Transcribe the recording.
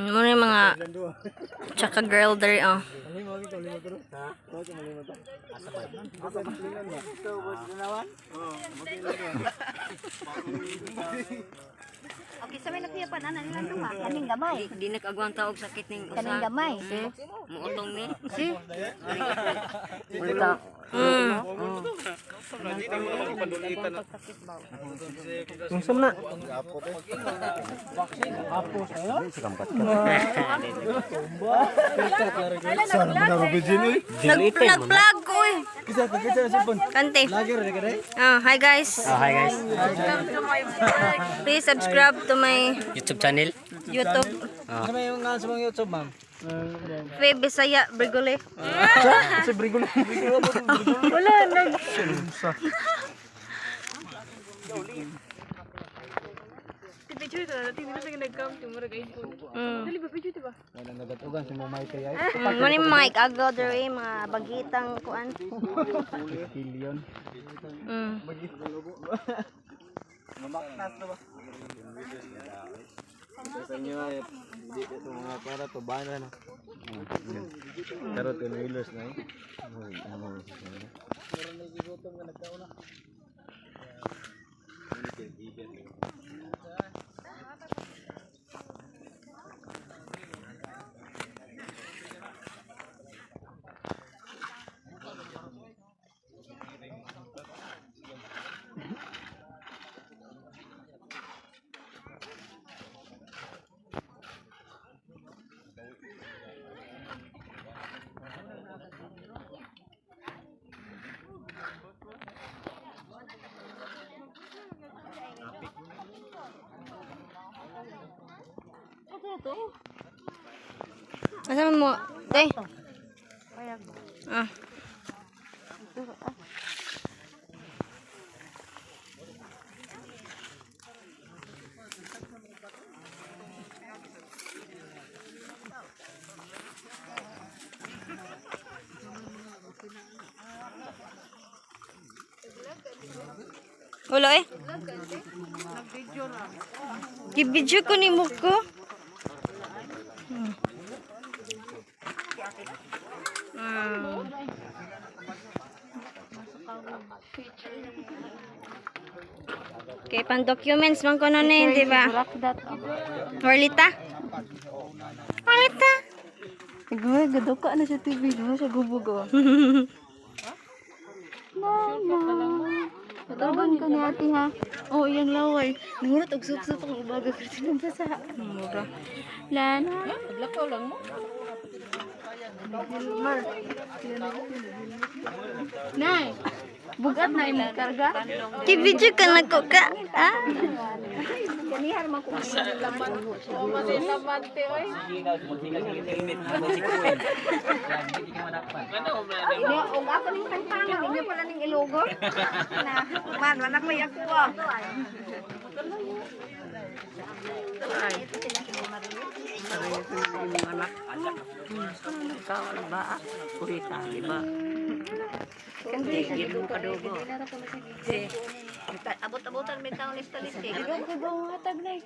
Muna yung mga tsaka girl there, oh. Okay, sa may napiyapan ana nilang duha. Kaning gamay. Di nag-agwanta og sakit ning usa. Kaning gamay. Muutong ni. Si. Unsa man na? Nag-vlog ko eh. Kante. Oh, hi guys. Oh, hi guys. Please subscribe to my YouTube channel. YouTube. Sa may yung nga sa mga YouTube, ma'am. Fe Bisaya Brigole. Sa Brigol. Wala nag. Picture to, natin nila sa nag-cam, mura kay iPhone. Dali ba picture ba? Wala nagatugan si Momay kay ay. Muna yung mga ikagaw dere, mga bagitang kuan. Billion. Sa inyo ay hindi ito mga para to bana na. Pero 10 wheelers na eh. Asa man mo? Day. Ah. Wala eh. Gibidyo ko ni mo ko. Okay, pang documents man ko nun eh, di ba? Warlita? Warlita? Gusto gaduka na siya TV, no siya gubugo. Mama. Taban ka ni ate ha. Oh, iyang laway. Nangurot og sup-sup ang ubaga ko ng basa. Mura. Lana. Naglakaw lang mo. Nay, bugat na imong karga. Kibidyo ka na ko ka. Ah? Kanihan man ko. Ini og ako ning tangtangan, inyo pala ning ilogo. Na, man wala ko yakuha. Abot-abotan may taon lista-lista. Ikaw ko ba ang hatag nay?